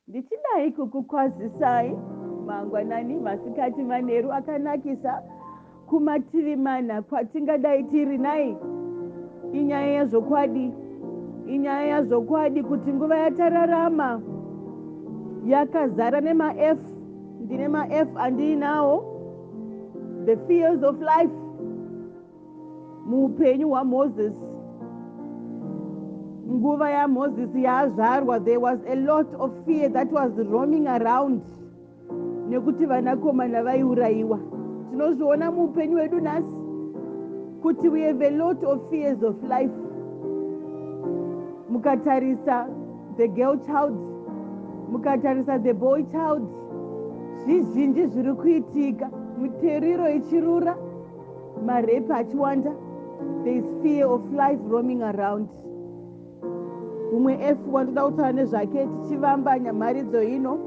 Ndichidai kukukwazisai mangwanani, masikati, manheru akanakisa kumativi mana kwatingadai tiri nai. Inyaya yazvokwadi, inyaya yazvokwadi kuti nguva yatararama yakazara nema-F. Ndine ma-F andiinawo, the fears of life. Muupenyu hwaMoses, nguva yaMoses yaazvarwa, there was a lot of fear that was roaming around nekuti vanakomana vaiurayiwa. Tinozviona muupenyu hwedu nhasi kuti we have a lot of fears of life. Mukatarisa the girl child, mukatarisa the boy child, zvizhinji zviri kuitika, miteriro ichirura, marepi achiwanda. There is fear of life roaming around. Umwe F wandoda kutaura nezvake tichivamba nyamharidzo ino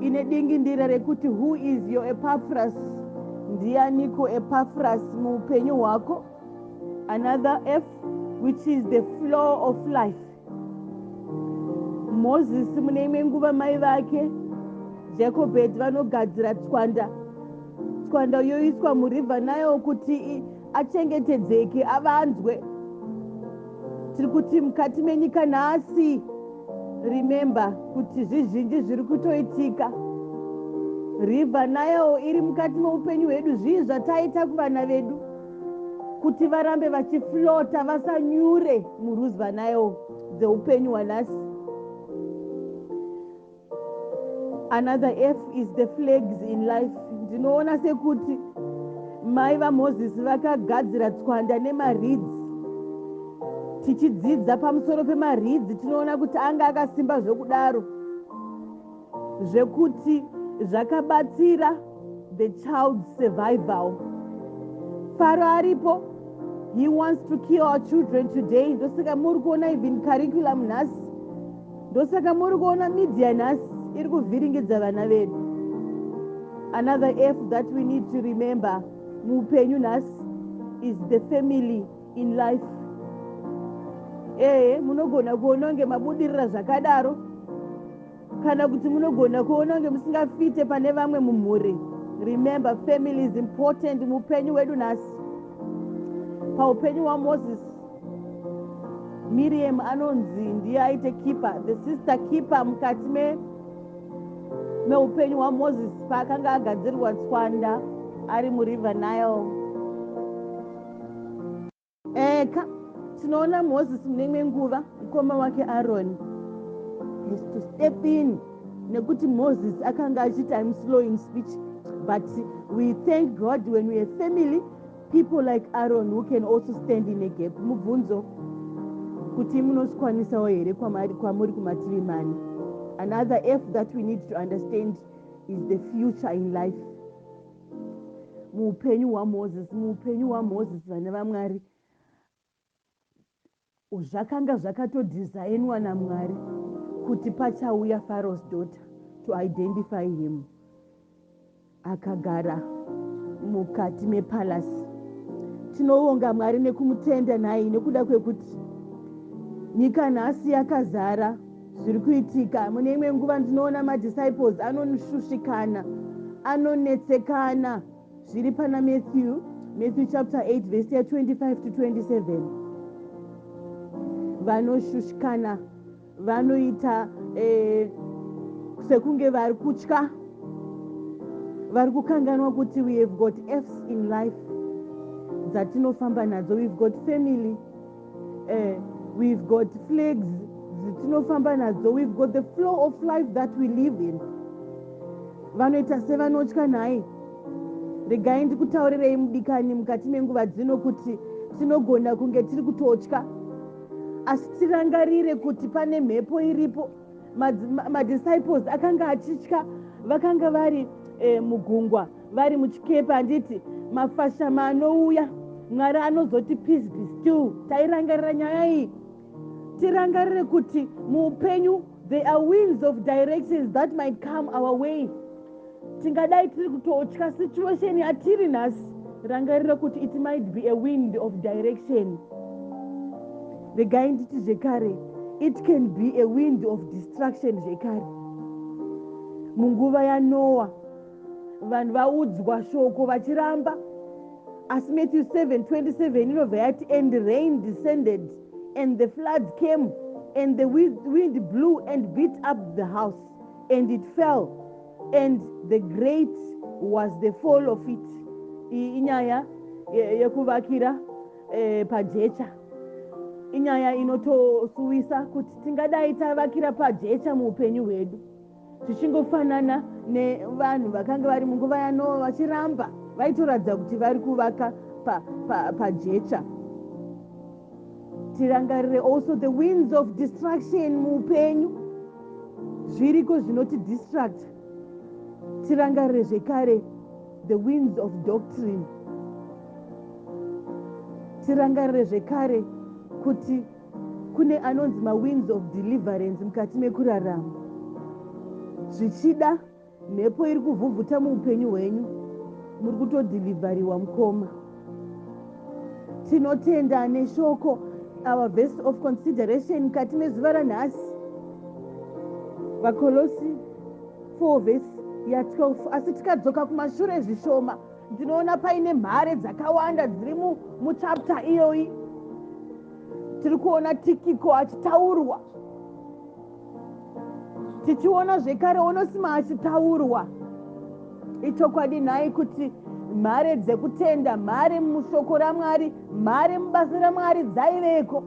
ine dingindira rekuti "Who is your Epaphras?" Ndianiko Epaphras muupenyu hwako? Another F, which is the flow of life. Moses, mune imwe nguva, mai vake Jochebed vanogadzira tswanda, tswanda yoiswa muriver Nile kuti achengetedzeke, avanzwe. Tiri kuti mukati menyika nhasi, remember kuti zvizhinji zviri kutoitika. River Nile iri mukati meupenyu hwedu. Zvii zvataita kuvana vedu kuti varambe vachiflota, vasanyure muriver Nile dzeupenyu hwanhasi? Another F is the flags in life. Ndinoona sekuti mai vaMozisi vakagadzira tswanda nemareeds. Tichidzidza pamusoro pemareeds, tinoona kuti anga akasimba zvokudaro zvekuti zvakabatsira the child's survival. Pharaoh aripo, he wants to kill our children today. Ndosaka muri kuona even curriculum nhasi, ndosaka muri kuona media nhasi iri kuvhiringidza vana vedu. Another F that we need to remember muupenyu nhasi is the family in life. Ehe, munogona kuona kunge mabudirira zvakadaro, kana kuti munogona kuona kunge musingafite pane vamwe mumhuri. Remember, family is important muupenyu hwedu nhasi. Paupenyu hwaMoses, Miriam anonzi ndiye aite keeper, the sister keeper mukati meupenyu hwaMoses paakanga agadzirirwa tswanda ari muriver Nile. Eka tinoona Moses mune imwe nguva, mukoma wake Aaron has to step in nekuti Moses akanga achiti, "I'm slow in speech." But we thank God when we have family people like Aaron who can also stand in a gap. Mubvunzo kuti munozvikwanisawo here kwamuri kumativi mani? Another F that we need to understand is the future in life. Muupenyu hwaMoses, muupenyu hwaMoses, vana vaMwari, zvakanga zvakatodhizainwa naMwari kuti pachauya Pharaoh's daughter to identify him akagara mukati mepalasi. Tinovonga Mwari nekumutenda nhai nekuda kwekuti nyika nhasi yakazara zviri kuitika. Mune imwe nguva ndinoona madisciples anoshushikana, anonetsekana. Zviri pana Matthew, Matthew chapter 8 verse ya25 to 27. Vanoshushikana, vanoita sekunge vari kutya, vari kukanganwa kuti we have got Fs in life dzatinofamba nadzo. We've got family, we've got flags dzatinofamba nadzo, we've got the flow of life that we live in. Vanoita sevanotya nhai. Regai ndikutaurirei, mudikani, mukati menguva dzino kuti tinogona kunge tiri kutotya, asi tirangarire kuti pane mhepo iripo. Madisciples akanga achitya, vakanga vari mugungwa, vari muchikepe, handiti? Mafashama anouya, Mwari anozoti, "Peace, be still." Tairangarira nyaya iyi. Tirangarire kuti muupenyu there are winds of directions that might come our way. Tingadai tiri kutotya situation yatiri nhasi, rangarira kuti it might be a wind of direction. Regai nditi zvekare, it can be a wind of destruction zvekare. Munguva yaNoa, vanhu vaudzwa shoko vachiramba, asi Matthew 7:27 inobva yati, "And rain descended and the floods came and the wind blew and beat up the house, and it fell, and the great was the fall of it." Iyi inyaya yekuvakira pajecha. Inyaya inotosuwisa kuti tingadai tavakira pajecha muupenyu hwedu, zvichingofanana nevanhu vakanga vari munguva yaNoa vachiramba, vaitoratidza kuti vari kuvaka pajecha. Tirangarire also the winds of destruction muupenyu. Zviriko zvinoti distract. Tirangarire zvekare the winds of doctrine. Tirangarire zvekare kuti kune anonzi mawinds of deliverance mukati mekurarama. Zvichida mhepo iri kuvhuvhuta muupenyu hwenyu, muri kutodhilivhariwa, mukoma. Tinotenda neshoko. Our verse of consideration mukati mezuva ranhasi, VaKolosi 4 vhesi ya12. Asi tikadzoka kumashure zvishoma, ndinoona paine mhare dzakawanda dziri muchapter iyoyi. Tiri kuona Tikiko achitaurwa, tichiona zvekare Onosima achitaurwa. Ichokwadi nhai kuti mhare dzekutenda, mhare mushoko raMwari, mhare mubasa raMwari dzaiveko.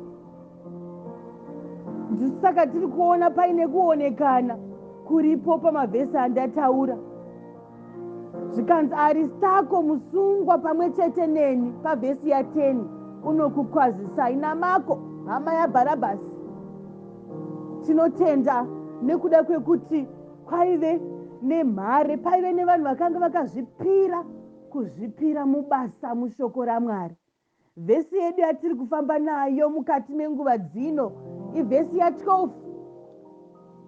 Saka tiri kuona paine kuonekana kuripo pamavhesi andataura. Zvikanzi, "Aristako, musungwa pamwe chete neni," pavhesi ya10, "unokukwazisai, naMako hama yaBharabhasi." Tinotenda nekuda kwekuti kwaive nemhare, paive nevanhu vakanga vakazvipira, kuzvipira mubasa, mushoko raMwari. Vhesi yedu yatiri kufamba nayo mukati menguva dzino ivhesi ya12,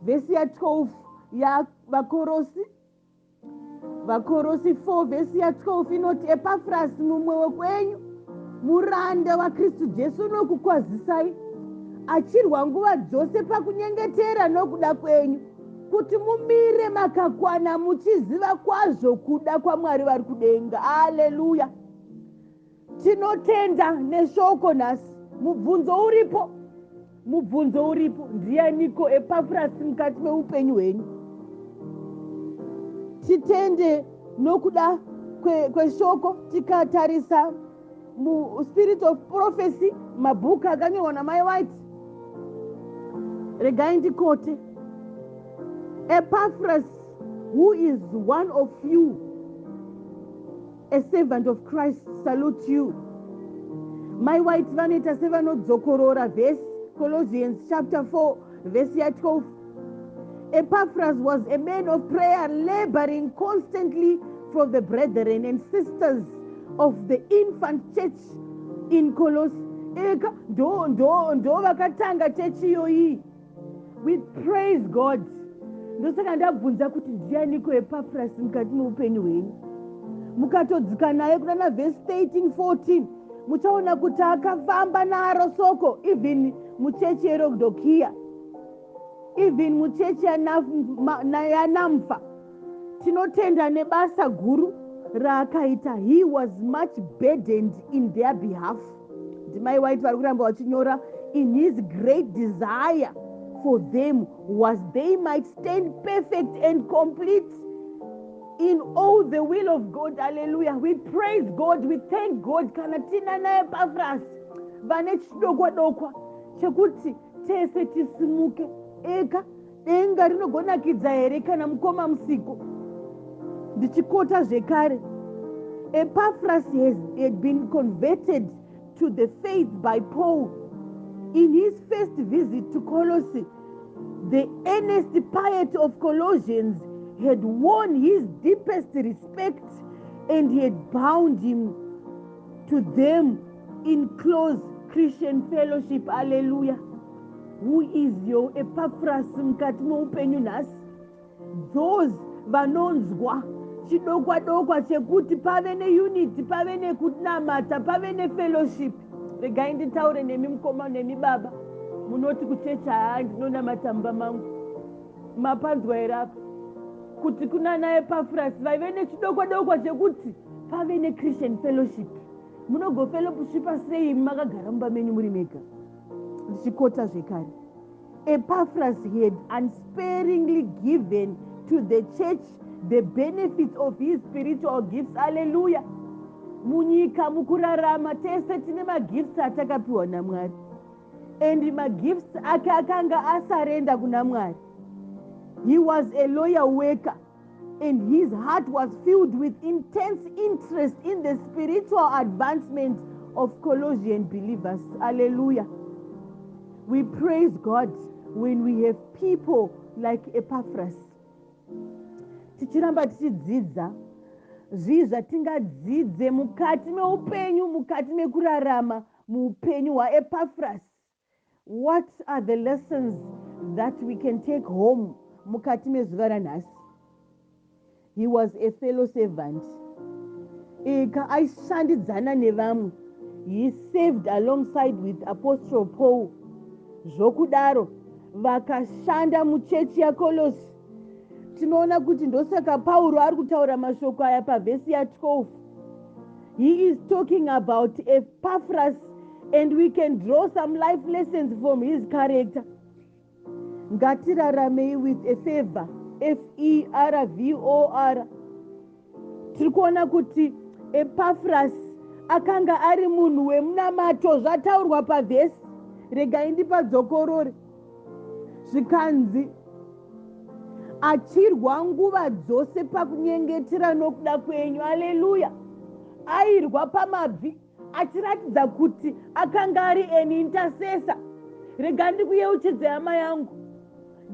vhesi ya12 yaVakorosi. VaKorosi 4 vhesi ya12 inoti, "Epafurasi, mumwe wekwenyu, muranda waKristu Jesu, unokukwazisai, achirwa nguva dzose pakunyengetera nokuda kwenyu, kuti mumire makakwana muchiziva kwazvo kuda kwaMwari vari kudenga." Aleluya! Tinotenda neshoko nhasi. Mubvunzo uripo, mubvunzo uripo: ndianiko Epafurasi mukati meupenyu hwenyu? Titende nokuda kweshoko. Tikatarisa muSpirit of Prophecy, mabhuku akanyorwa naMai White, regai ndiquote, "Epaphras, who is one of you, a servant of Christ, salute you." Mai White vanoita sevanodzokorora vhesi, Colossians chapter 4 vhesi ya12. "Epaphras was a man of prayer, laboring constantly for the brethren and sisters of the infant church in Colossi." Eka ndo ndo ndo vakatanga chechi iyoyi. We praise God. Ndosaka ndabvunza kuti ndianiko Epafurasi mukati meupenyu hwenyu? Mukatodzika naye kuna navhesi 13 14, muchaona kuti akafamba naro soko, even muchechi yeRodokiya, even muchechi yaNamfa. Tinotenda nebasa guru raakaita. "He was much burdened in their behalf," ndimai White vari kuramba vachinyora, "in his great desire for them was they might stand perfect and complete in all the will of God." Hallelujah! We praise God, we thank God kana tina naEpafrasi vane chidokwa dokwa chekuti tese tisimuke. Eka denga rinogonakidza here kana mukoma musiko? Ndichiquota zvekare, "Epaphras had been converted to the faith by Paul. In his first visit to Colossae, the earnest piety of Colossians had won his deepest respect and he had bound him to them in close Christian fellowship." Alleluia! Who is your Epaphras mukati meupenyu nhasi? Those vanonzwa chidokwa dokwa chekuti pave neunity, pave nekunamata, pave nefellowship. Regai nditaure nemi mukoma, nemi baba munoti kuchechi, "Haa, ndinonamata mumba mangu." Mapanzwa here apa? Kuti kuna naEpafurasi vaive nechidokwadokwa chekuti pave neChristian fellowship. Munogofellowshipa sei makagara mumba menyu muri mega? Ndichiquota zvekare, "Epaphras had unsparingly given to the church the benefits of his spiritual gifts." Alleluya. Munyika, mukurarama, tese tine magifts atakapiwa naMwari, and magifts ake akanga asurrender kuna Mwari. He was a loyal worker and his heart was filled with intense interest in the spiritual advancement of Colossian believers. Alleluia. We praise God when we have people like Epaphras. Tichiramba tichidzidza, zvii zvatingadzidze mukati meupenyu, mukati mekurarama, muupenyu hwaEpaphras? What are the lessons that we can take home mukati mezuva ranhasi? He was a fellow servant. Ika aishandidzana nevamwe. He served alongside with Apostle Paul. Zvokudaro vakashanda muchechi yaKolosi. Tinoona kuti ndosaka Pauro ari kutaura mashoko aya pavhesi ya12. He is talking about Epaphras and we can draw some life lessons from his character. Ngatiraramei with a fervor, f e r v o r. Tiri kuona kuti Epaphras akanga ari munhu wemunamato. Zvataurwa pavhesi, regai ndipadzokorore. Zvikanzi achirwa nguva dzose pakunyengetera nokuda kwenyu. Aleluya. Airwa pamabvi achiratidza kuti akanga ari an intercessor. Rega ndikuyeuchidze, hama yangu,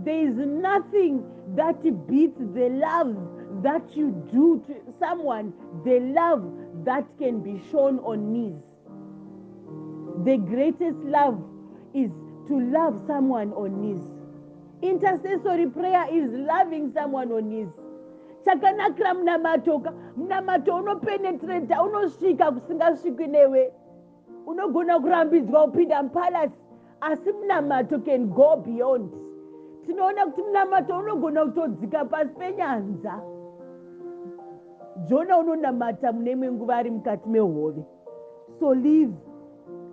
there is nothing that beats the love that you do to someone, the love that can be shown on knees. The greatest love is to love someone on knees. Intercessory prayer is loving someone on knees. Chakanakira munamato ka, munamato unopenetrata, unosvika kusingasvikwi newe. Unogona kurambidzwa kupinda mupalace, asi munamato can go beyond. Tinoona kuti munamato unogona kutodzika pasi penyanza. Jona unonamata mune imwe nguva ari mukati mehove. So live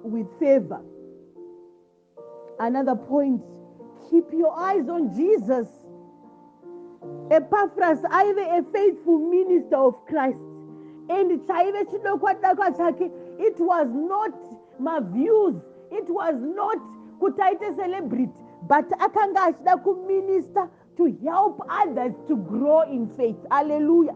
with fervor. Another point, keep your eyes on Jesus. Epaphras aive a faithful minister of Christ and chaive chidokwadakwa chake, it was not maviews, it was not kuti aite celebrity, but akanga achida kuminister to help others to grow in faith. Alleluya.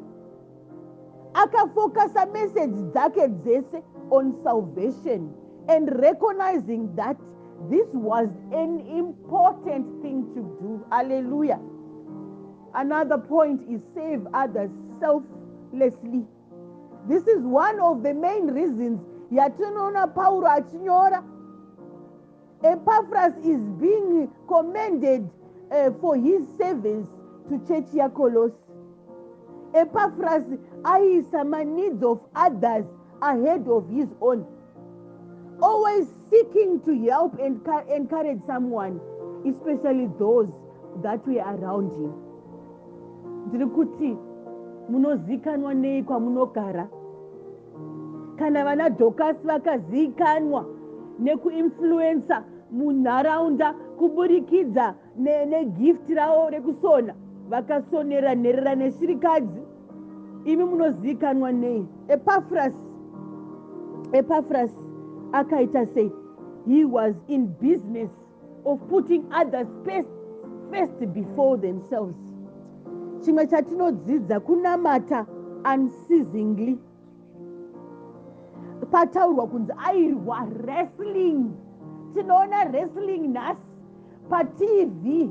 Akafokasa message dzake dzese on salvation and recognizing that this was an important thing to do. Alleluia. Another point is save others selflessly. This is one of the main reasons yatinoona Pauro achinyora. Epaphras is being commended for his service to church yaColosi. Epaphras aiisa maneeds of others ahead of his own, always seeking to help and encourage someone, especially those that were around him. Ndiri kuti munozikanwa nei kwamunogara? Kana vana Dhokasi vakazikanwa nekuinfluensa munharaunda kuburikidza negift ravo rekusona, vakasonera nherera neshirikadzi, imi munozivikanwa nei? Epaphras akaita sei? He was in business of putting others first before themselves. Chimwe chatinodzidza, kunamata unceasingly. Pataurwa kunzi airwa wrestling. Tinoona wrestling nhasi paTV.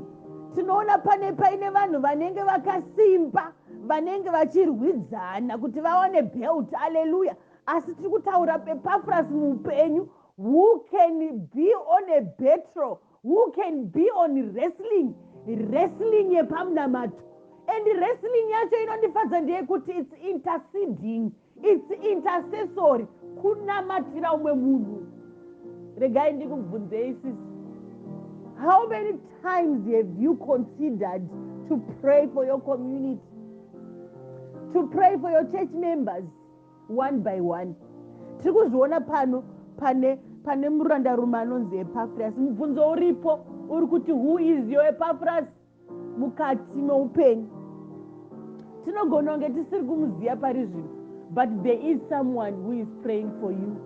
Tinoona pane paine vanhu vanenge vakasimba, vanenge vachirwidzana kuti vawane belt. Aleluya. Asi tiri kutaura Epaphras muupenyu who can be on a battle, who can be on wrestling, wrestling yepamunamato. And wrestling yacho inondifadza ndeyekuti it's interceding, it's intercessory, kunamatira umwe munhu. Regai ndikubvunzei, sisi, how many times have you considered to pray for your community? To pray for your church members one by one. Tiri kuzviona pano pane murandarume anonzi Epafras. Mubvunzo uripo uri kuti, who is your Epafras mukati meupenyu? Tinogona kunge tisiri kumuziva pari zvino, but there is someone who is praying for you.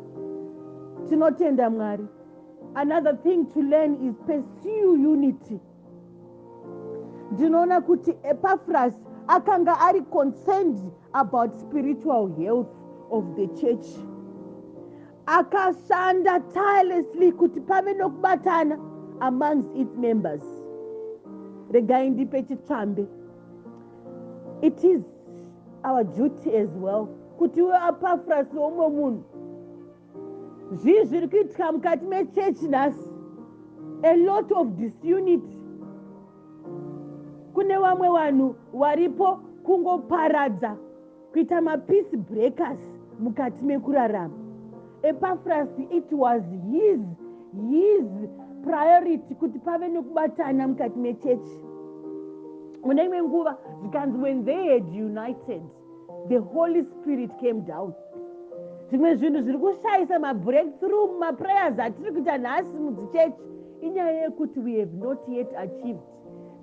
Tinotenda Mwari. Another thing to learn is pursue unity. Ndinoona kuti Epafras akanga ari concerned about spiritual health of the church. Akashanda tirelessly kuti pave nokubatana amongst its members. Regai ndipe chitsvambe. It is our duty as well kuti uve Epafras womumwe munhu. Zvii zviri kuitika mukati mechechi nhasi? A lot of disunity. Kune vamwe vanhu varipo kungoparadza, kuita mapeace breakers mukati mekurarama. Epafras, it was his priority kuti pave nekubatana mukati mechechi. Mune imwe nguva zvikanzi, when they had united, the Holy Spirit came down. Zvimwe zvinhu zviri kushayisa mabreakthrough mumaprayers atiri kuita nhasi mudzichechi inyaya yekuti we have not yet achieved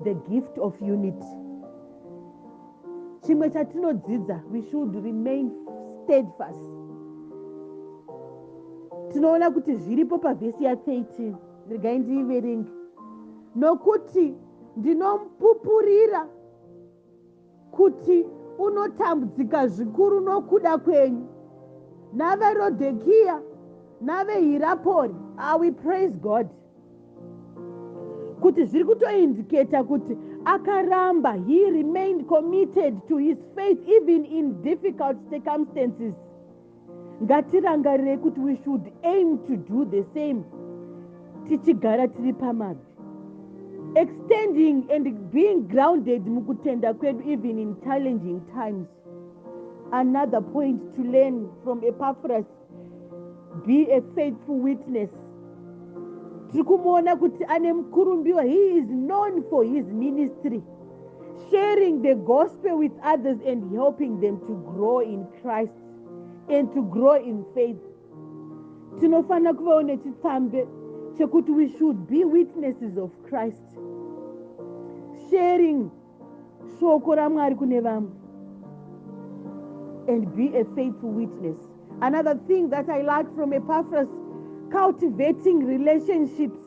the gift of unity. Chimwe chatinodzidza, we should remain steadfast. Tinoona kuti zviripo pavhesi ya13. Regai ndiiverenge. Nokuti ndinomupupurira kuti unotambudzika zvikuru nokuda kwenyu, naveRodhekiya naveHirapori. Ah, we praise God kuti zviri kutoindicata kuti akaramba, he remained committed to his faith even in difficult circumstances. Ngatirangarirei kuti we should aim to do the same, tichigara tiri pamabvi, extending and being grounded mukutenda kwedu even in challenging times. Another point to learn from Epaphras, be a faithful witness. Tiri kumuona kuti ane mukurumbiwa. He is known for his ministry, sharing the gospel with others and helping them to grow in Christ and to grow in faith. Tinofanira kuvawo nechitsambe chekuti we should be witnesses of Christ, sharing shoko raMwari kune vamwe and be a faithful witness. Another thing that I like from Epaphras, cultivating relationships.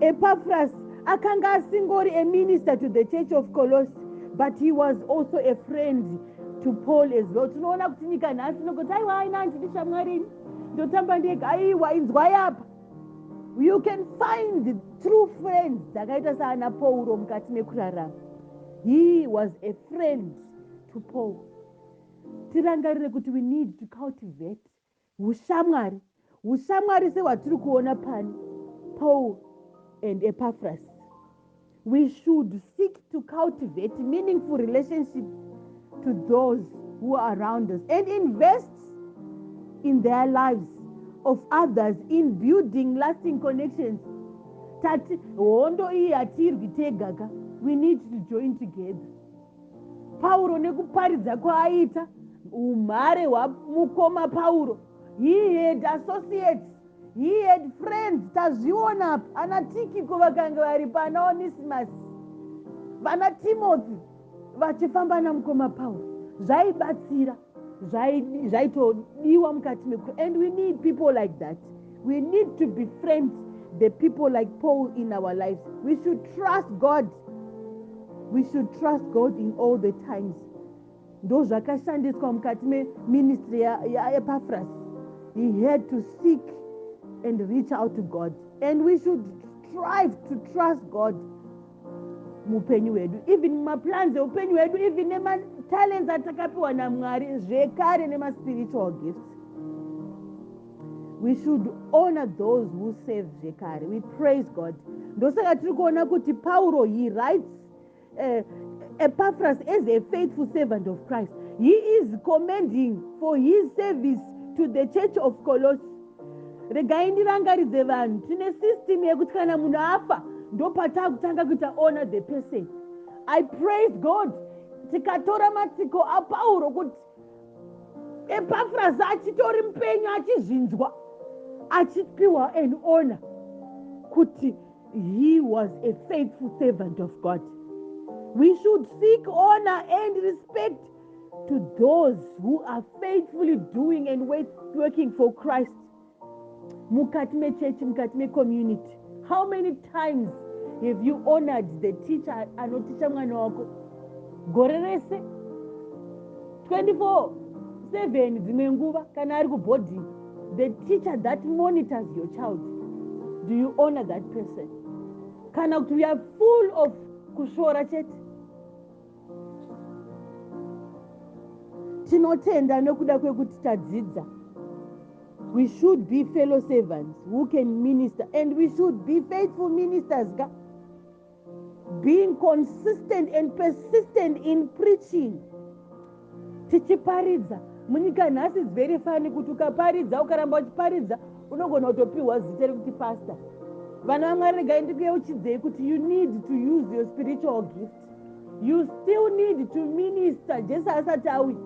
Epaphras akanga asingori a minister to the church of Colossi, but he was also a friend to Paul as well. Tinoona kuti nyika nhasi inokuti, "Aiwa, aina handidi shamwarini, ndotamba ndega." Aiwa, inzwai apa. You can find true friends dzakaita saana Pauro mukati mekurarama. He was a friend to Paul. Tirangarire kuti we need to cultivate ushamwari, ushamwari sehwatiri kuona pani Paul and Epaphras. We should seek to cultivate meaningful relationships to those who are around us and invest in their lives of others in building lasting connections. Tati hondo iyi hatirwi tega ka. We need to join together. Pauro nekuparidza kwaaita, umhare hwamukoma Pauro, he had associates, he had friends. Tazviona ana Tikiko vakanga varipo, ana Onisimas, vana Timothy vachifamba namukoma Pauro. Zvaibatsira, zvaitodiwa mukati meku, and we need people like that. We need to befriend the people like Paul in our lives. We should trust God. We should trust God in all the times. Ndo zvakashandiswa mukati meministry yaEpaphras. He had to seek and reach out to God, and we should strive to trust God muupenyu hwedu, even mumaplans eupenyu hwedu, even nematalents atakapiwa naMwari zvekare, nemaspiritual gifts. We should honor those who serve zvekare. We praise God. Ndosaka tiri kuona kuti Pauro, he writes Epaphras as a faithful servant of Christ. He is commending for his service to the church of Colossi. Regai ndirangaridze vanhu, tine system yekuti kana munhu afa, ndopatakutanga kuita honor the person. I praise God. Tikatora matsiko aPauro kuti Epafurasi achitori mupenyu, achizvinzwa, achipiwa an honor kuti he was a faithful servant of God. We should seek honor and respect to those who are faithfully doing and working for Christ mukati mechechi, mukati mecommunity. How many times have you honored the teacher anoticha mwana wako gore rese, 24/7, dzimwe nguva kana ari kuboarding? The teacher that monitors your child, do you honor that person, kana kuti we are full of kusvora chete? Tinotenda nekuda kwekuti tadzidza. We should be fellow servants who can minister, and we should be faithful ministers ka, being consistent and persistent in preaching, tichiparidza munyika nhasi. Is very funny kuti ukaparidza, ukaramba uchiparidza, unogona kutopiwa zita rekuti pastor. Vana vaMwari, regai ndikuyeuchidzei kuti you need to use your spiritual gift. You still need to minister. Jesu asati auya,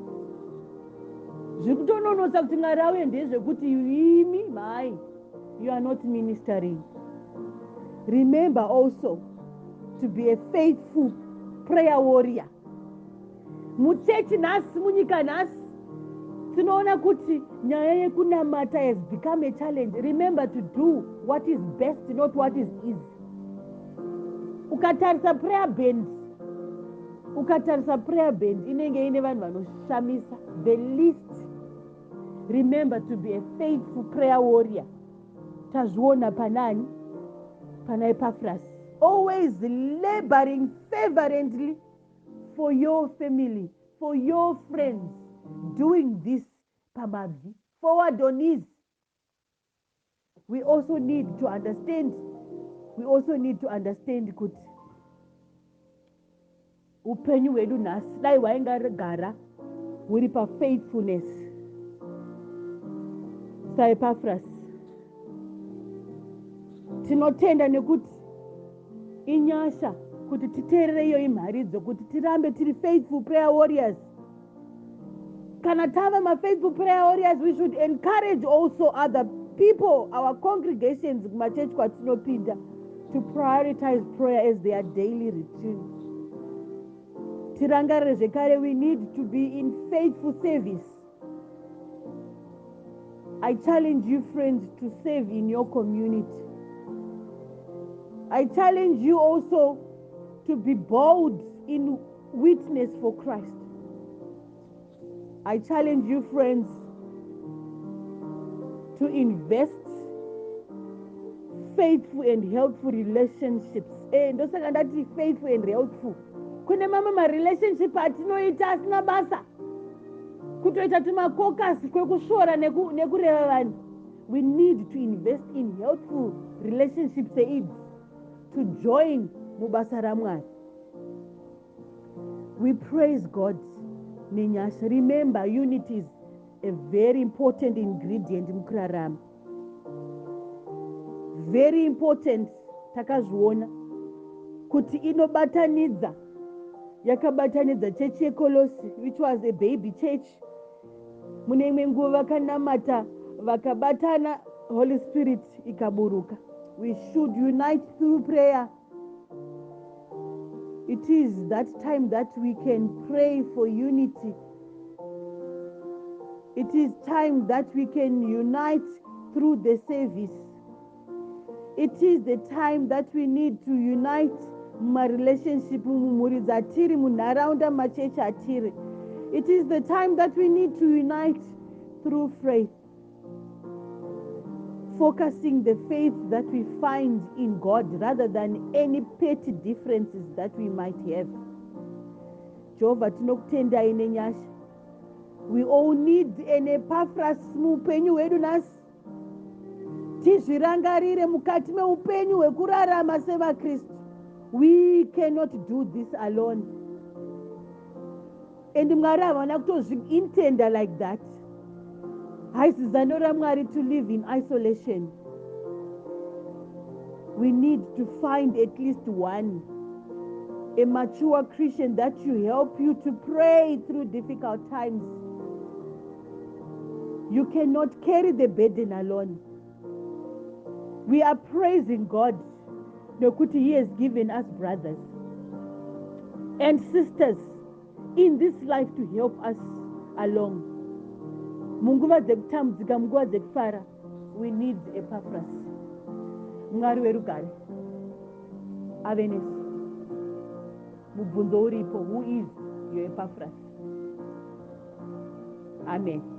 zviri kutononotsa kuti Mwari auye ndezvekuti imi mhai, you are not ministering. Remember also to be a faithful prayer warrior muchechi nhasi. Munyika nhasi tinoona kuti nyaya yekunamata has become a challenge. Remember to do what is best, not what is easy. Ukatarisa prayer band, ukatarisa prayer band, inenge ine vanhu vanoshamisa, the least. Remember to be a faithful prayer warrior. Tazviona panani? Pana Epafras, always laboring fervently for your family, for your friends, doing this pamabvi, forward on knees. We also need to understand, we also need to understand kuti upenyu hwedu nhasi dai hwaingagara huri pafaithfulness saEpafras. Tinotenda nekuti inyasha kuti titeerere iyo imharidzo, kuti tirambe tiri faithful prayer warriors. Kana tava mafaithful prayer warriors, we should encourage also other people, our congregations, kumachechi kwatinopinda, to prioritize prayer as their daily routine. Tirangarire zvekare, we need to be in faithful service. I challenge you, friends, to serve in your community. I challenge you also to be bold in witness for Christ. I challenge you, friends, to invest faithful and helpful relationships. Ndosaka ndati faithful and helpful. Kune mamwe marelationship atinoita asina basa, kutoita tumacaucus kwekusvora nekureva vanhu. We need to invest in helpful relationships seidzi to join mubasa raMwari. We praise God nenyasha. Remember, unity is a very important ingredient mukurarama, very important. Takazviona kuti inobatanidza, yakabatanidza chechi yeKolosi, which was a baby church. Mune imwe nguva vakanamata vakabatana, Holy Spirit ikaburuka. We should unite through prayer. It is that time that we can pray for unity. It is time that we can unite through the service. It is the time that we need to unite mumarelationship, mumhuri dzatiri, munharaunda, mumachechi atiri. It is the time that we need to unite through faith, focusing the faith that we find in God rather than any petty differences that we might have. Jehovha, tinokutendai nenyasha. We all need an Epaphras muupenyu hwedu nhasi. Tizvirangarire mukati meupenyu hwekurarama sevakristu, we cannot do this alone, and Mwari havana kutozviintenda like that. Haisi zano raMwari to live in isolation. We need to find at least one A mature Christian that you help you to pray through difficult times. You cannot carry the burden alone. We are praising God nekuti he has given us brothers and sisters in this life to help us along. Munguva dzekutambudzika, munguva dzekufara, we need Epaphras. Mwari werugare ave nesu. Mubvunzo uripo, who is your Epaphras? Amen.